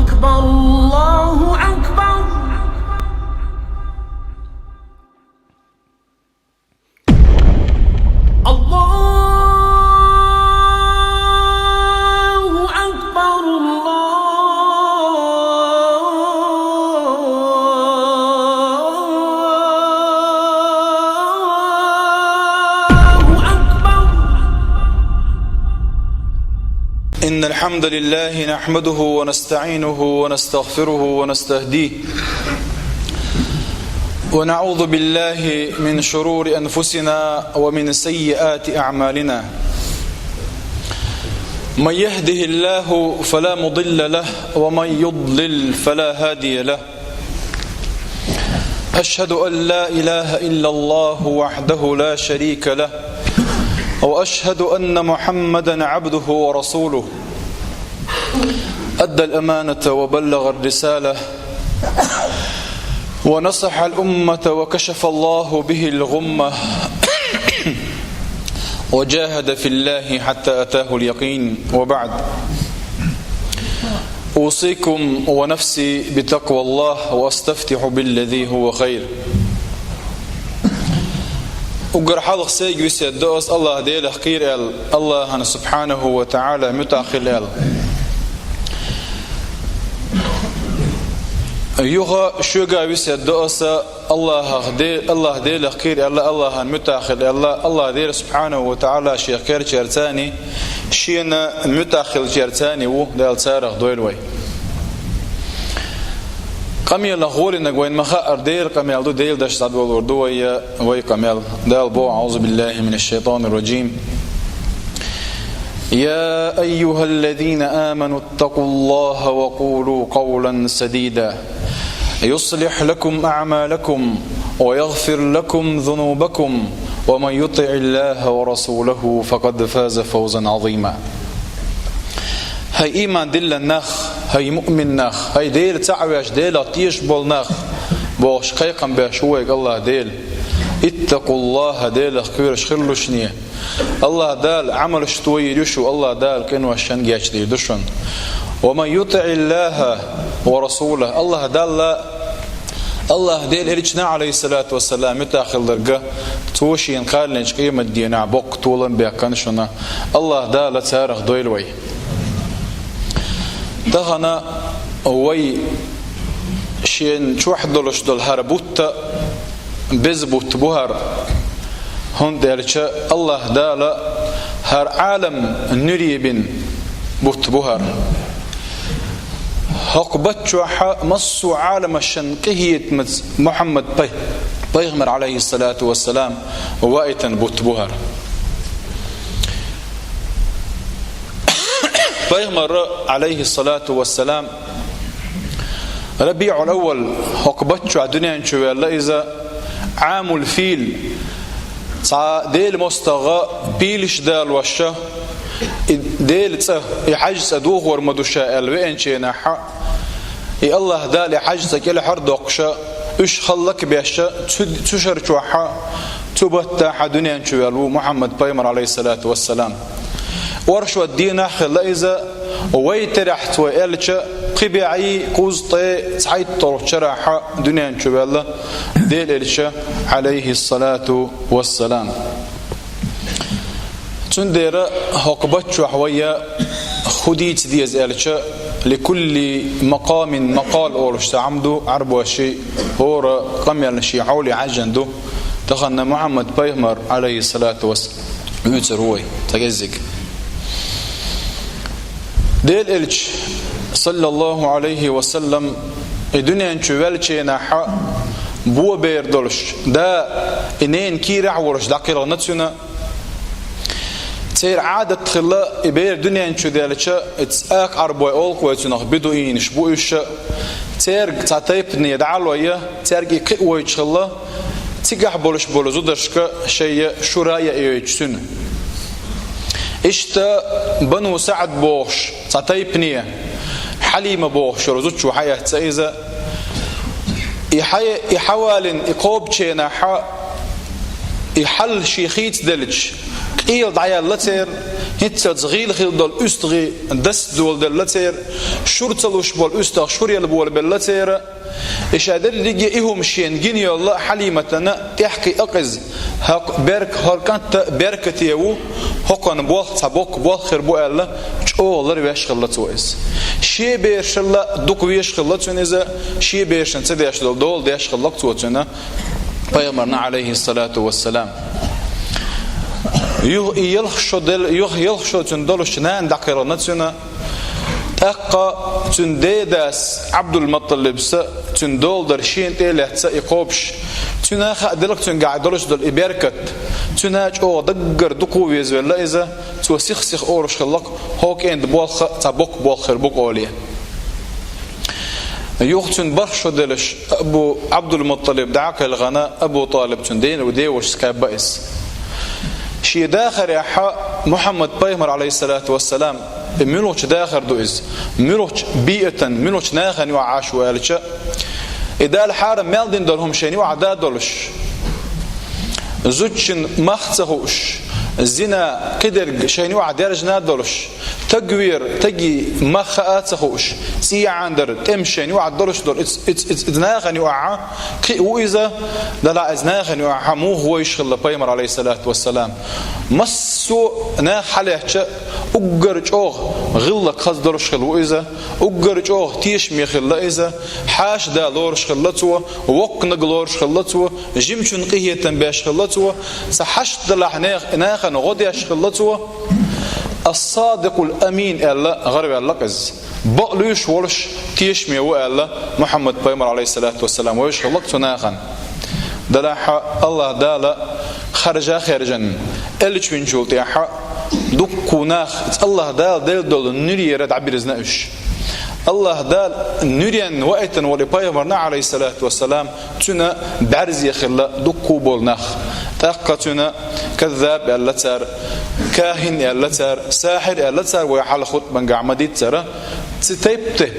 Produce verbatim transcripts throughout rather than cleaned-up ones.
أكبر، الله أكبر. الله أكبر، الله أكبر. إن الحمد لله نحمده ونستعينه ونستغفره ونستهديه، ونعوذ بالله من شرور أنفسنا ومن سيئات أعمالنا. من يهده الله فلا مضل له، ومن يضلل فلا هادي له. أشهد أن لا إله إلا الله وحده لا شريك له، وأشهد أن محمدا عبده ورسوله. أدى الأمانة وبلغ الرسالة، ونصح الأمة، وكشف الله به الغمة، وجاهد في الله حتى أتاه اليقين، وبعد. أوصيكم ونفسي بتقوى الله، وأستفتح بالذي هو خير. Уггар хьалха сайга весет до ас Аллаха Делах кхер аьлла, Аллахана субхьанаху ва таӀала муьтӀахь хила аьлла. Юха шуьга весет до ас Аллахах Де-, Аллаха Делах кхер аьлла, Аллахана муьтӀахь хила аьлла, Аллаха Дела субхьанаху ва таӀала шех кхерчарца, шена муьтӀахь хиларца ву, Дала царах дойла вай. Къамелах гӀолинарг вайна ма хаъара, Делан къамел ду, Делан дашца дӀадолор ду вай, вай къамел. Дала боху: أعوذ بالله من الشيطان الرجيم. يا أيها الذين آمنوا اتقوا الله وقولوا قولا سديدا يصلح لكم أعمالكم ويغفر لكم ذنوبكم ومن يطع الله ورسوله فقد فاز فوزا عظيما. ХӀай ийман диллина нах, хӀай муъмин нах, хӀай Дела цхьаъ веш, Делах тешаш болу нах, бохуш кхайкхам беш ву вайга Аллаха Дела. اتقوا الله, Делах кхоьруш хилалаш шуна. Аллаха Дала Ӏамалш тойийр ю шу, Аллаха Дала къиношна гечдийр ду шуна. ومن يطع الله ورسوله, Аллаха Далла, Аллаха Делан Элчанна, Ӏалайхиссалату вассалам, муьтӀахь хиларга, цо шена кхоьллинчу къематдийнахь боккха толам баьккхина шуна. Аллаха Дала царах дойла вай. Тахана вай шена чохь долуш долу хӀара бутт беза бутт бу хӀара, хӀунда аьлча Аллаха Дала хӀара Ӏалам нуьре бина бутт бу хӀара. ХӀокху бутт чохь массо а Ӏаламашна къинхетамца Мухьаммад пай-, пайхамар, Ӏалайхиссалату вассалам, ваийтина бутт бу хӀара. Пайхамар, Ӏалайхиссалату вассалам, РабиӀул-Аввал, хӀокху бутт чохь дуьнен чу ваьлла иза, Ӏамул-Фил, цхьа Делан мостагӀа пийлаш далош, и Делан цӀа, и хьаьжцӀа дохор ма ду ша аьлла веанчу хенахь, и Аллаха Дала и хьаьжцӀа кӀелхьардоккхуш, уьш хӀаллакбеш, цу, цу шар чохь, цу баттахь дуьнен чу ваьлла ву Мухьаммад пайхамар, Ӏалайхиссалату вассалам. Оршот дийнахь хилла иза, вай терахьца вай аьлча, кхин бӀе кхузткъе цхьайтталгӀачу шарахь дуьнен чу ваьлла Делан Элча, Ӏалайхиссалату вассалам. Цундела хӀокху бутт чохь вай хӀун дийца деза аьлча, لكل مقام مقال олуш цхьа Ӏам ду, Ӏарбошна хӀора къамелна шен хьоле хьаьжжина ду. Тахана Мухьаммад пайхамар, Ӏалайхиссалату вассалам, вуьйцур ву вай, цхьа кӀеззиг. Делан Элча, саллаллаху Ӏалайхи ва саллам, и дуьнен чу ваьллачу хенахь, бо бер долуш, да и ненан кийрахь а волуш дӀакхелхина цуьнан. Церан Ӏадат хилла, и бер дуьнен чу даьлча, и цӀаккха Ӏарбой олу-кх вай цунах, бедуинаш бу уьш, цаьрга цхьа тайпане дӀа а лой, цаьрга и кхиавойтуш хилла, цигахь болуш болу зударшка шайн шура а яйойтуш цуьнан. Иштта Бану СаӀд бохуш цхьа тайпане, Хьалима бохуш йолу зудчо хьаэцна иза. И хьа-, и хьавалийна, и кхобучу хенахь, и хьал шен хийцаделча, къела дӀаяьлла церан, ХӀинццалц гӀийла хилла долу уьстагӀий дас доладелла церан, шура ца луш болу уьстагӀ шура яла болабелла церан. И ша дерриге и хӀума шена гина йолла Хьалиматана тӀаьхьа кхиа-кх иза. ХӀокху берк-, хӀара кӀант беркате ву, хӀокхуьнан болх цхьа боккха болх хир бу аьлла, чӀогӀа ларвеш хилла цо иза. Шен берашалла дукха везаш хилла цуьнан иза, шен берашна ца деш долу дола деш хилла-кх цо цуьнан. Пайхамарна, Ӏалайхиссалату вассалам. Юха и ялх шо дел-, юха ялх шо цуьнан долуш нана дӀакхелхина цуьнан. ТӀаккха цуьнан дедас Ӏабдул-МутӀалибса, цуьнан доладар шена тӀе а лаьцна и кхобуш. Цуьнан хаа делла-кх цуьнгахь долуш долу и беркат. Цуьнан чӀогӀа даггара дукха везавелла иза, цо сих-сиха олуш хилла-кх, хӀокху кӀентан болх цхьа боккха болх хир бу-кх олий. Юха цуьнан бархӀ шо делаш Абу Ӏабдул-МутӀалиб дӀа а кхелхина, Абу ТӀалиб цуьнан ден-, девашас кхаьбна иза. Шен дахарехь Мухьаммад-пайхамар, Ӏалайхиссалату вассалам, и муьлхачу дахар ду иза, муьлхачу биатан, муьлхачу нахана юкъахь Ӏаш ву аьлча, и Дала хьарам мел дина долу хӀума шайна юкъахь дан долуш, зудчун мах ца хууш, зина, кхидерг шайна юкъахь даьржина долуш, таг вер, таги мах хаа ца хууш, цӀий яӀандар, тӀемаш шайна юкъахь долуш долу, иза, иза, иза, иза нахана юкъахь кхиа ву иза, делахь иза нахана юкъахь муха вевзаш хилла пайхамар, Ӏалайхиссалату вассалам. Массо а нах хьалаьцча, уггар чӀогӀа гӀиллакх хаза долуш хилла ву иза, уггар чӀогӀа тешаме хилла иза, хьаша да лоруш хилла цо, воккханиг лоруш хилла цо, жимачунна къинхетам беш хилла цо, цхьа хьашт далахь нех-, нахана гӀо деш хилла цо. Ас-Садикъул Амин аьлла гӀараваьлла-кх иза. Бакълуьйш волуш, тешаме ву аьлла, Мухьаммад-пайхамар, Ӏалайхиссалату вассалам, вевзаш хилла-кх цу нахана. Делахь АллахӀ Дала харжа а хаьржина, элча винчул тӀаьхьа дуккха нах АллахӀ Дала делла долу нуьрера дӀабирзина уьш. АллахӀ Дала нуьренна ваийтина волу и пайхамарна, Ӏалайхиссалату вассалам, цуьнан бӀаьрзе хилла дуккха болу нах. ТӀаккха цуьнан каззаб аьлла цара, кахин аьлла цара, сахьир аьлла цара, вай хьалха хутбангахь ма-дийццара, цу тайпа тӀе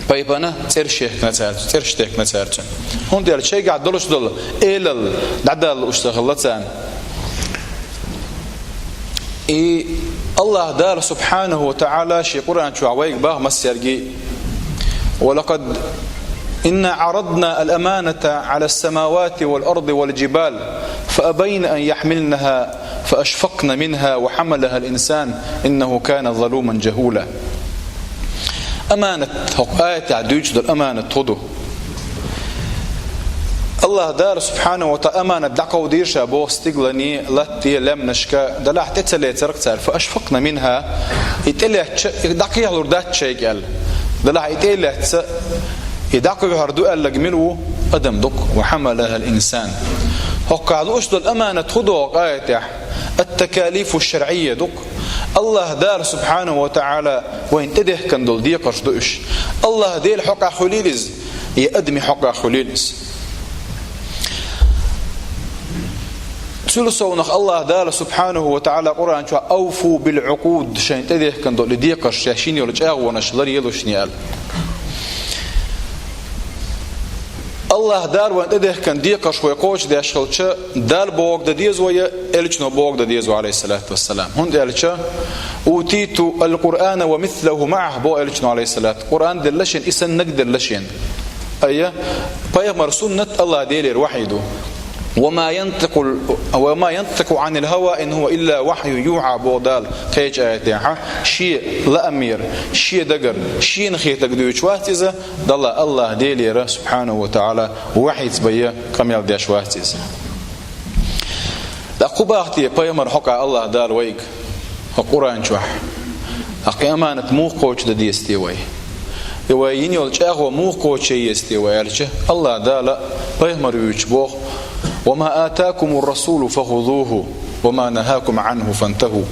пайпана цӀераш техкина цара, цӀераш техкина цара цуьнан. ХӀунда аьлча шайгахь долуш долу элал дӀадала лууш ца хилла царна. И АллахӀ Дала, субхьанаху ва тагӀала, шен Къуръан чохь вайга боху массаьрга: «Ва лакъад инна Ӏарадна ал-аманата Ӏала ас-самавати вал-арди вал-жибал, фа абайна ан яхьмилнаха, фа ашфакъна минха, ва хьамалаха ал-инсан, иннаху кана залуман жахула». Аманат, хӀокху аятехь дуьйцуш долу аманат хӀун ду? АллахӀ Дала, субхьанаху ва тагӀала, аманат дӀакховдийра ша боху стиглане, латте, лаьмнашка, делахь тӀе ца лецира-кх цара, фа ашфакъна минха, и тӀелаьцча, и дӀакхехьалур дац шайга аьлла. Делахь и тӀе а лаьцна, и дӀакхуьйхьур ду аьлларг мила ву? Адам ду-кх, ва хьамалаха ал-инсан. ХӀокхахь лууш долу аманат хӀун ду хӀокху аятехь? Ат-такалифу шаръийя ду-кх. АллахӀ Дала, субхьанаху ва тагӀала, вайна тӀедехкина долу декхарш ду уьш. АллахӀ Делан хьокъехь хуьлийла иза, я адамийн хьокъехь хуьлийла иза. Цул совнах АллахӀ Дала, субхьанаху ва тагӀала, Къуръан чохь: «Авфу бил-Ӏукъуд», шайна тӀедехкина долу и декхарш, шаьш йина йолу чӀагӀонаш ларъелушне аьлла. АллахӀ Дала вайна тӀедехкина декхарш вай кхочушдеш хилча, Дала бохург дан деза вай, элчано бохург дан деза вай, Ӏалайхиссалату вассалам. ХӀунда аьлча: «Утиту ал-Къуръана ва мислаху маӀаху», боху элчано, Ӏалайхиссалату. Къуръан делла шена, и саннаг делла шена. Айя, пайхамар суннат АллахӀ Делера вахьий ду. «Ва ма янтикъу, ва ма янтикъу Ӏанил хава, ин хува илла вахьюн юхьа», боху Дала кхечу аятехь, шен лаамера, шен дагара, шена хетарг дуьйцуш вац иза, Далла АллахӀ Делера, субхьанаху ва тагӀала, вахьийца байъа къамел деш вац иза. ТӀаккха хӀун боху те пайхамар хьокъехь АллахӀ Дала вайга хӀокху Къуръан чохь? ТӀаккха и аманат муха кхочушдан деза те вай? И вай йина йолу чӀагӀо муха кхочушъян еза те вай аьлча, АллахӀ Дала пайхамар вуьйцуш боху: «Ва ма атакумур-расулу фахузуху, ва ма нахакум Ӏанху фантаху».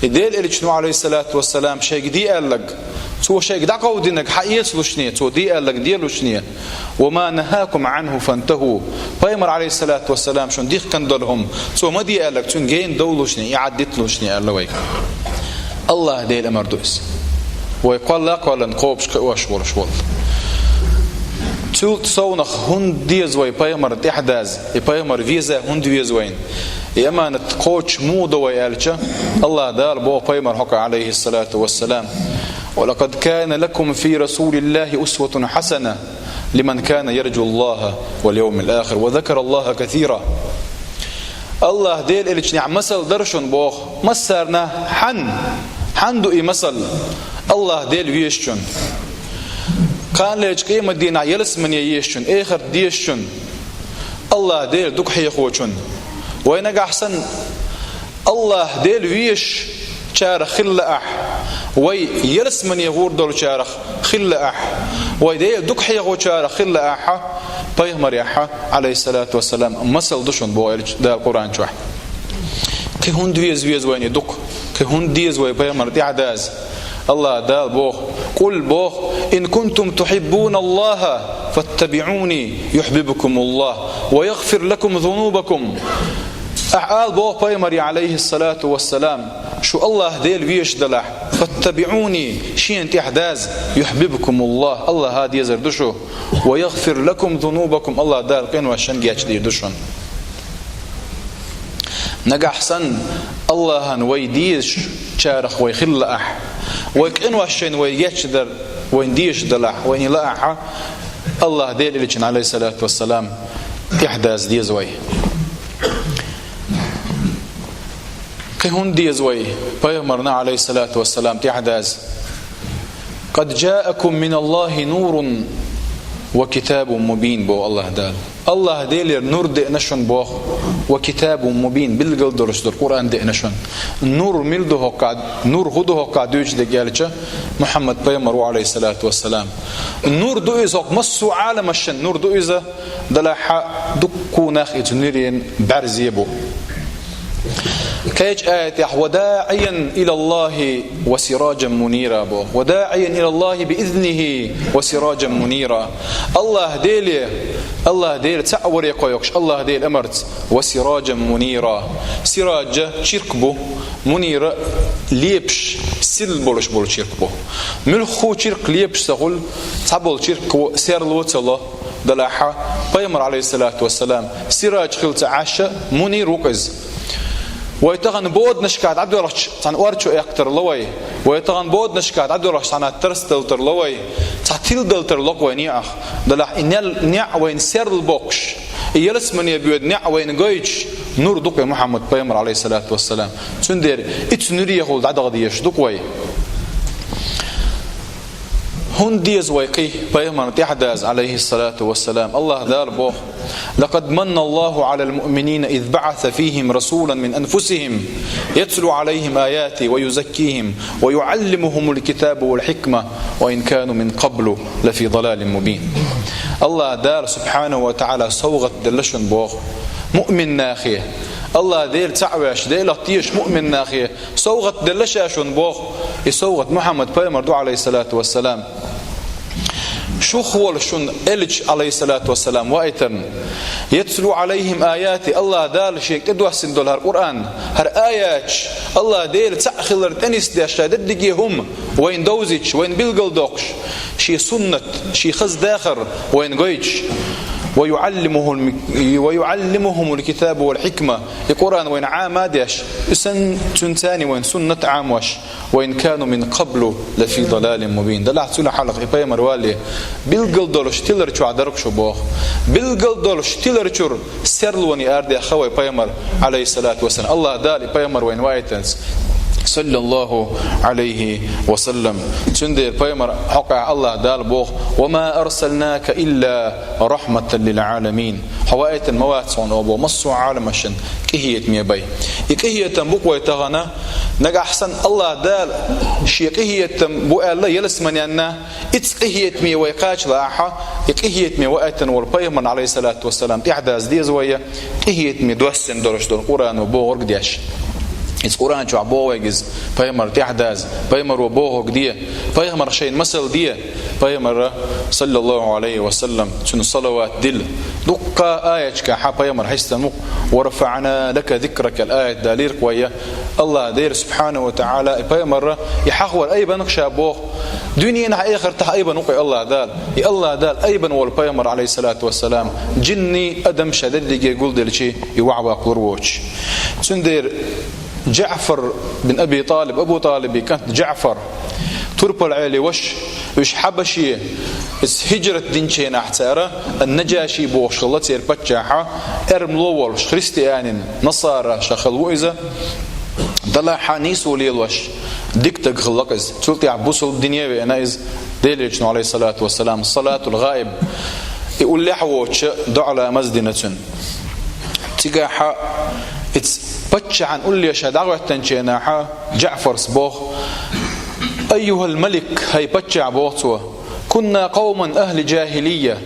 И Делан элчано, Ӏалайхиссалату вассалам, шайга де аьлларг, цо шайга дӀакховдийнарг хьаэцалушне, цо де аьлларг делушне, «Ва ма нахакум Ӏанху фантаху». Пайхамар, Ӏалайхиссалату вассалам, шуна дихкина долу хӀума, цо ма де аьлларг, цуьнан гена довлушне, и Ӏад диталушне аьлла вайга. АллахӀ Делан амар ду иза. Вай кхолла а кхоьллина кхобуш кхиош волуш волу. Цул совнах хӀунда деза вай пайхамарна тӀаьхьадаза, и пайхамар веза хӀунда веза вайна? И аманат кхочуш муха до вай аьлча, АллахӀ Дала боху пайхамар хьокъехь, Ӏалайхиссалату вассалам: «ولقد كان لكم في رسول الله أسوة حسنة لمن كان يرجو الله واليوم الآخر وذكر الله كثيرا». АллахӀ Делан элчанехь масал дара шуна боху. Массарна хьан? Хьан ду и масал? АллахӀ Дела везачун. Кханалерчу къематдийнахь ялсамане езачун, эхарт дезачун. АллахӀ Дела дукха хьехочун. Вай нагахь санна АллахӀ Дела везачарах хила лаахь, вай ялсамане гӀур долчарах хила лаахь, вай Дела дукха хьехочарах хила лаахь, пайхамарехь, Ӏалайхиссалату вассалам, масал ду шуна боху элча Дала Къуръан чохь. Кхин хӀунда веза веза вайна и дукха? Кхин хӀунда деза вай пайхамар тӀаьхьа даза? АллахӀ Дала боху: «قل», боху: «إن كنتم تحبون الله فاتبعوني يحببكم الله ويغفر لكم ذنوبكم». Ахьа ала боху пайхамаре, Ӏалайхиссалату вассалам: «Шу АллахӀ Дела везаш далахь, فاتبعوني, шена тӀаьхьа даза, يحببكم الله, АллахӀа дезар ду шу, ويغفر لكم ذنوبكم, АллахӀ Дала къиношна гечдийр ду шуна». Нагахь санна АллахӀан вай дезачарах вай хила лаахь, вай къиношна вай гечдар вайна дезаш далахь, вайна лаахь, АллахӀ Делан элчанна, Ӏалайхиссалату вассалам, тӀаьхьа даза деза вай. Кхин хӀунда деза вай пайхамарна, Ӏалайхиссалату вассалам, тӀаьхьа даза? «قد جاءكم من الله نور وكتاب مبين», боху АллахӀ Дала. АллахӀ Делера нур деана шуна боху, «وكتاب مبين», билггал долуш долу Къуръан деана шуна. Нур мила ду хӀокхахь, нур хӀун ду хӀокхахь дуьйцу дерг аьлча, Мухьаммад пайхамар ву, Ӏалайхиссалату вассалам. Нур ду иза хӀокху массо а Ӏаламашна, нур ду иза, делахь а дуккха нах и цу нуьран бӀаьрзе бу. Кхечу аятехь: «وداعيا إلى الله وسراجا منيرا», боху. «وداعيا إلى الله بإذنه وسراجا منيرا». АллахӀ Деле, АллахӀ Дела цхьаъ варе кхойкхуш, АллахӀ Делан амарца, «وسراجا منيرا». Сираджа чирк бу, мунира лепаш, сирла болуш болу чирк бу. Муьлхха чирк лепаш ца хуьлу, цхьаболу чирк серло ца ло, делахь а, пайхамар, Ӏалайхиссалату вассалам, сираж хила ца Ӏаш, мунир ву-кх иза. Вай тахана боданашкахь дӀадоьлхучу цхьана ор чу эккхар ло вай. Вай тахана боданашкахь дӀадоьлхучу цхьана тарс дала тарло вай. Цхьа тила дала тарло-кх вай некъах. Делахь и нел-, неӀ вайна серла боккхуш, и ялсамане боьду неӀ вайна гойтуш, нур ду-кх и Мухьаммад пайхамар, Ӏалайхиссалату вассалам. Цундела и цу нуьрехула дӀадаха дезаш ду-кх вай. ХӀунда деза вай кхин пайхамарна тӀаьхьа даза, Ӏалайхиссалату вассалам? АллахӀ Дала боху: «لقد من الله على المؤمنين إذ بعث فيهم رسولا من أنفسهم يتلو عليهم آياته ويزكيهم ويعلمهم الكتاب والحكمة وإن كانوا من قبل لفي ضلال مبين». АллахӀ Дала, субхьанаху ва таӀала, совгӀат делла шуна боху муъмин нахе. АллахӀ Дела цхьаъ веш, Делах тешаш муъмин нахе совгӀат делла Ша шуна боху, и совгӀат Мухьаммад пайхамар ду, Ӏалайхиссалату вассалам. Шух волу шуна элча, Ӏалайхиссалату вассалам, ваийтарна. «يتلو عليهم آياته», АллахӀ Дала Шега тӀедоссина долу хӀара Къуръан, хӀара аяташ, АллахӀ Дела цхьаъ хилар тӀенисдеш, Ша дерриге хӀума вайна довзуьйтуш, вайна билгалдоккхуш, Шен суннат, Шен хаза дахар вайна гойтуш. «ويعلمهم، ويعلمهم الكتاب والحكمة», и Къуръан вайна Ӏама а деш, и санна цуьнца цхьаьна вайна суннат а Ӏамош, «وإن كانوا من قبل لفي ضلال مبين». Делахь цуьнан хьалха и пайхамар валале, билггал долуш тилар чохь дара-кх шу боху. Билггал долуш тилар чуьра серлоне арадаьхна вай пайхамар, Ӏалайхиссалату вассалам. АллахӀ Дала и пайхамар вайна ваийтинарца, саллаллаху Ӏалайхи ва саллам. Цундела пайхамар хьокъехь АллахӀ Дала боху: «وما أرسلناك إلا رحمة للعالمين». Хьо ваийтина ма вац хьуна, о боху, массо а Ӏаламашна къинхетаме бай. И къинхетам бу-кх вай тахана, нагахь санна АллахӀ Дала Шен къинхетам бу аьлла ялсаманенна, и цу къинхетаме вай кхача лаахь, и къинхетаме ваийтина волу пайхамарна, Ӏалайхиссалату вассалам, тӀаьхьа даза деза вай, къинхетаме доссина долуш долу Къуръано бохург деш. Иза Къуръан чохь боху вайга иза, пайхамар тӀаьхьадаза, пайхамаро бохург де, пайхамар шайна масал де, пайхамара, саллаллаху алейхи ва саллам, цунна салават дилла. Дуккха аяташкахь пайхамар хьистина ву-кх, «ورفعنا لك ذكرك» аят далийра-кх вайга. Аллах Дела субхьанаху ва таӀала и пайхамарра и хьахор айбина-кх ша боху. Дуьненахь, эхартахь айбина ву-кх и Аллах Дала. И Аллах Дала айбина волу пайхамар, алейхиссалату вассалам, жинний, адам ша дерриге гулделчий и вахьа ваккхалур воцуш. Цундела Джаъфар бин Аби ТӀалиб, Абу ТӀалибан кӀант Джаъфар, турпал Ӏелий ваша, уьш Хьабаше, иза хӀиджрат динчу хенахь цара, ан-Наджаши бохуш хилла церан паччахь, эрмало волуш, христианин, насара ша хилла ву иза, делахь а нийсо лелош, дика стаг хилла-кх иза. Цул тӀаьхьа бусалба дине а веана иза, Делан Элчано, алейхиссалату вассалам, салатул гӀаиб, и уллехь а воцуш, доӀа, ламаз дина цуьнан. Цигахь а, иза паччахьан улле ша дӀахӀоьттинчу хенахь, Джаъфарс боху: «أيها الملك», хӀай паччахь, боху цо, «كنا قوما أهل جاهلية».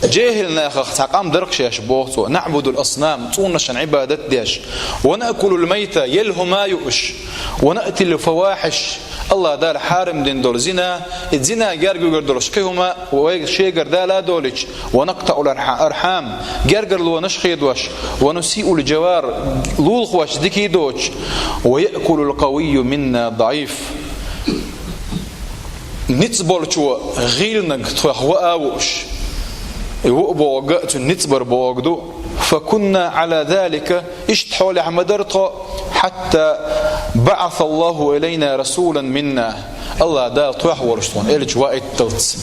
ЖехӀил нахах цхьа къам дара-кх шаьш, боху цо, «نعبد الأصنام», цӀунашна Ӏибадат деш, «ونأكل الميتة», елла хӀума юуш, «ونأتي الفواحش», Аллах Дала хьарам дина долу зина, и зина герга вуьгур долуш кхин хӀума вайга шегара дала а долуьйтуш, «ونقطع الأرحام», гергарлонаш а хедош, «ونسيء الجوار», лулахошца дика а доцуш, «ويأكل القوي منا الضعيف». Ницкъ болчо гӀийланиг тхох ваа а вууш, и ву а бохург а, цуьнан ницкъ бар бохург ду. «فكنا على ذلك», иштта хьолехь ма дара тхо, «حتى بعث الله إلينا رسولا منا», Аллах Дала тхох волуш тхуна элча ваийталц.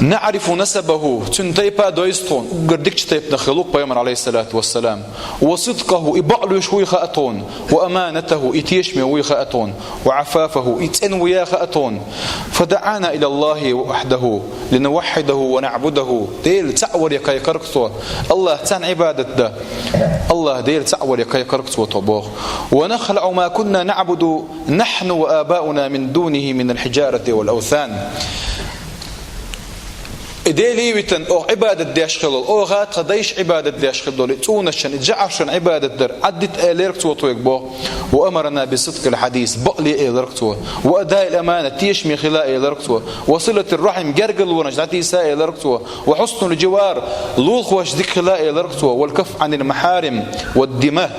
«نعرف نسبه», цуьнан тайпа а дойзу тхуна, уггар дикачу тайпанах хилла ву-кх пайхамар, алейхиссалату вассалам. «وصدقه», и бакълуьйш вуй хаьа тхуна, «وأمانته», и тешаме вуй хаьа тхуна, «وعفافه», и цӀена вуй а хаьа тхуна. «فدعانا إلى الله وحده لنوحده ونعبده». Дела цхьаъ варе кхайкхира-кх цо, Аллах царна Ӏибадат дан, Аллах Дела цхьаъ варе кхайкхира-кх цо тхо, боху. «ونخلع ما كنا نعبد نحن وآباؤنا من دونه من الحجارة والأوثان». И Деле витина, оха Ӏибадат деш хилла, оха тхан дайша Ӏибадат деш хилла долу, и цӀунашна, и жаӀаршна Ӏибадат дар Ӏаддита, элира-кх цо тхоьга, боху. «وأمرنا بصدق الحديث», бакъле элира-кх цо. «وأداء الأمانة», тешаме хила элира-кх цо. «وصلة الرحم», гергарлонаш дӀатийса элира-ккх цо. «وحسن الجوار», лулахошца дика хила элира-кх цо. «والكف عن المحارم والدماء»,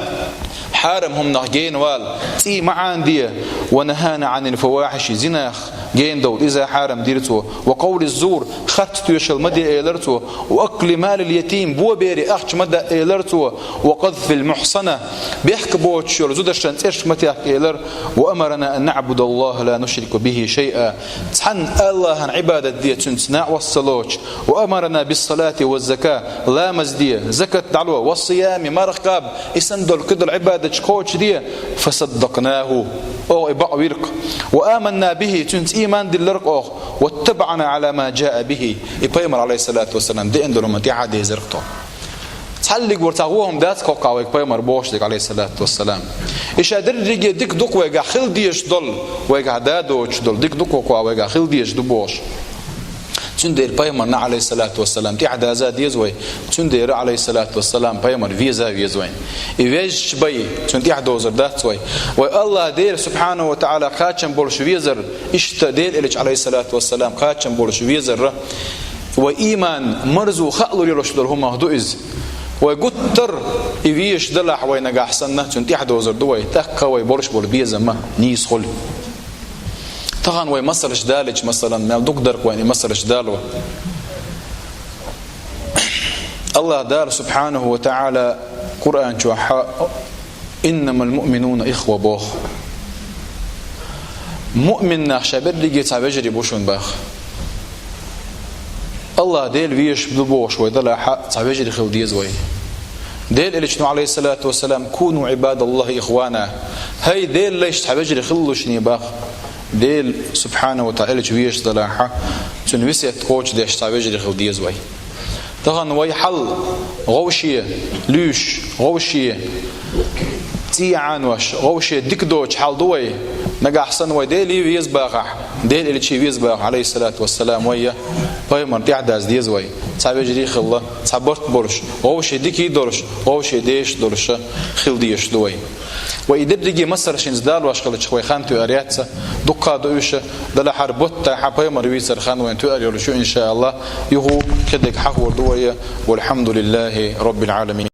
хьарам хӀуманах гена вала, цӀий ма Ӏанаде. «ونهانا عن الفواحش», зинах гена довла, иза хьарам дира цо. «وقول الزور», харц тоьшалла ма де элира цо. «وأكل مال اليتيم», бо берийн ахча ма даа элира цо. «وقذف المحصنة», бехк боцуш йолу зударшна цӀераш ма техка элира. «وأمرنا أن نعبد الله لا نشرك به شيئا». Цхьанна Аллахьан Ӏибадат де, цуьнца накъост ца лоцуш. «وأمرنا بالصلاة والزكاة», ламаз де, закат дӀало, «والصيام», марха кхаба, и санна долу кхидолу Ӏибадаташ кхочушде. «فصدقناه», оха и бакъвира-кх. «وآمنا به», цуьнца ийман диллира-кх оха. «واتبعنا على ما جاء به», и пайхамар, алейхиссалату вассалам, деана долу хӀуманна тӀаьхьа дезира-кх тхо. Цхьаллиг вара, цхьа вон хӀума дац-кх хӀокху вайга пайхамар бохуш дерг, алейхиссалату вассалам. И ша дерриге дика ду-кх вайгахь хила дезаш долу, вайгахь да доцуш долу, дика ду-кх хӀокху вайгахь хила дезаш ду бохуш. Цундела пайхамарна, алейхиссалату вассалам, тӀаьхьа даза а деза вай. Цундела, алейхиссалату вассалам, пайхамар веза а веза вайна. И везча бен, цунна тӀаьхьа дозур дац вай. Вай Аллах Дела субхьанаху ва таӀала кхачам болуш везар, иштта Дела элча, алейхиссалату вассалам, кхачам болуш везар, вай ийман марзо хаалур йолуш долу хӀумах ду иза. Вай гуттар а и везаш далахь вай нагахь санна, цунна тӀаьхьа дозур ду вай, тӀаккха вай болуш болу безам а нийса хуьлу. Тахана вай масалаш далийча, масалан, мел дукха дара-кх вайна и масалаш дало. Аллах Дала субхьанаху ва таӀала Къуръан чохь: «إنما المؤمنون إخوة», боху. Муъмин нах ша берриге цхьа вежарий бу шуна, боху. Аллах Дела везаш ду бохуш вай далахь, цхьа вежарий хила деза вай. Дела элчано, алейхиссалату вассалам: «كونوا عباد الله إخوانا». ХӀай Делан лайш, цхьа вежарий хилалаш шуна, боху. Дела субхьанаху ва таӀала элча везаш далахь, цуьнан весет кхочушдеш цхьа вежарий хила деза вай. Тахана вай хьал гӀовше, луьйш гӀовше, сий Ӏанош, вӀаший дика доацаш хьал ду вай, нагахь санна вай Деле веза бахахь, Делан Элча веза бахахь, Ӏалайхи ссалату вассалам, вай пайхамар тӀехь даза деза вай. Цхьа вежарий хилла, цхьа барт болуш, вӀаший дика доацаш, вӀаший дезаш долуш хила дезаш ду вай. Вай и дерриге массаршинца далош хилча, вай хан тоьар яц, дуккха а ду уьш, делахь а бутт тӀехь пайхамар вийцар хан вайна тоьар йолуш ю, иншааллахӀ, юха кхидерг хьахор ду вай, валхьамдулиллахӀи роббил Ӏаламин.